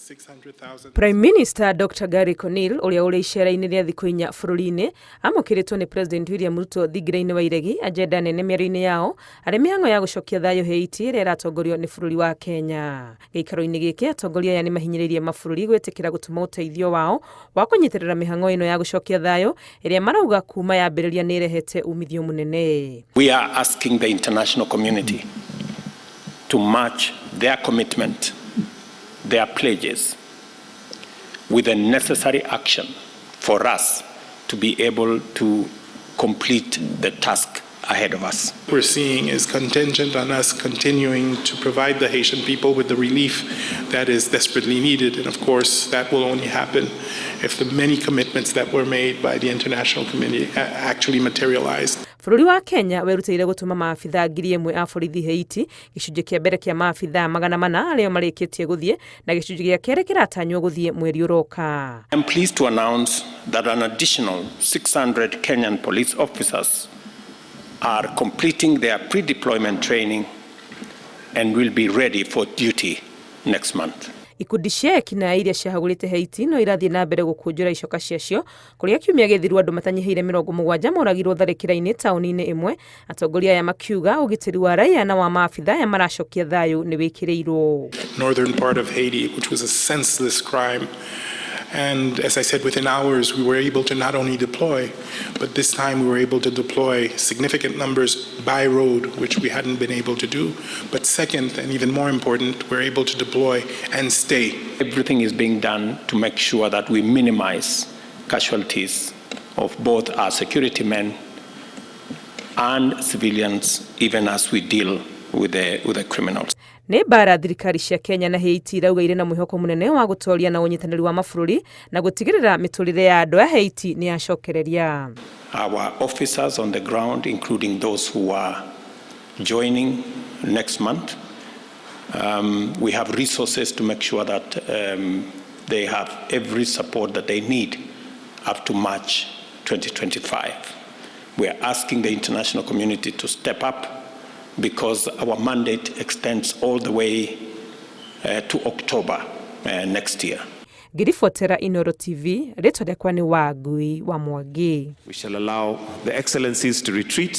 600,000. Prime Minister Dr Garry Conille, ũrĩa ũrĩ icera-inĩ rĩa thikũ 4 bũrũri-inĩ, amũkĩrĩtwo nĩ President William Ruto thingira-inĩ wa iregi. Agenda nene mĩario-inĩ yao arĩ mĩhang'o ya gũcokia thayũ Haiti ĩrĩa ĩratongorio nĩ bũrũri wa Kenya. Gĩikaro-inĩ gĩkĩ, atongoria aya nĩ mahinyĩrĩirie mabũrũri gwĩtĩkĩra gũtũma ũteithio wao wa kũnyitĩrĩra mĩhang'o ĩno ya gũcokia thayũ, ĩrĩa marauga kuma yambĩrĩria nĩ ĩrehete umithio mũnene. We are asking the international community to match their commitment, their pledges, with the necessary action for us to be able to complete the task ahead of us. We're seeing is contingent on us continuing to provide the Haitian people with the relief that is desperately needed. And of course, that will only happen if the many commitments that were made by the international community actually materialize. Bũrũri wa Kenya werutĩire gũtũma maabithaa 1,000 a borithi Haiti. Gĩcunjĩ kĩa mbere kĩa maabithaa 400 arĩa marĩkĩtie gũthiĩ, na gĩcunjĩ gĩa kerĩ kĩratanywo gũthiĩ mweri ũroka. I'm pleased to announce that an additional 600 Kenyan police officers are completing their pre-deployment training and will be ready for duty next month. Ikundi cia ekinaĩ iria ciahagũrĩte Haiti no irathiĩ na mbere gũkũnjũra icoka ciacio, kũrĩa kiumia gĩthiru andũ matanyihĩire 70 moragirwo tharĩkĩra-inĩ taũni-inĩ ĩmwe, atongoria aya makiuga ũgitĩri wa raia na wa maabitha aya maracokia thayũ nĩ wĩkĩrĩirwo. Northern part of Haiti, which was a senseless crime. And as I said, within hours, we were able to not only deploy, but this time we were able to deploy significant numbers by road, which we hadn't been able to do. But second, and even more important, we're able to deploy and stay. Everything is being done to make sure that we minimize casualties of both our security men and civilians, even as we deal with the criminals. Nĩ mbara thirikari cia Kenya na Haiti irauga irĩ na mwĩhoko mũnene wa gũtoria na ũnyitanĩri wa mabũrũri na gũtigĩrĩra mĩtũrĩre ya andũ a Haiti nĩ yacokereria. Our officers on the ground, including those who are joining next month, we have resources to make sure that they have every support that they need up to March 2025. We are asking the international community to step up because our mandate extends all the way to October next year. Ngĩribotera Inoro TV, rĩtwa rĩakwa nĩ Wangui wa Mwangi. We shall allow the excellencies to retreat.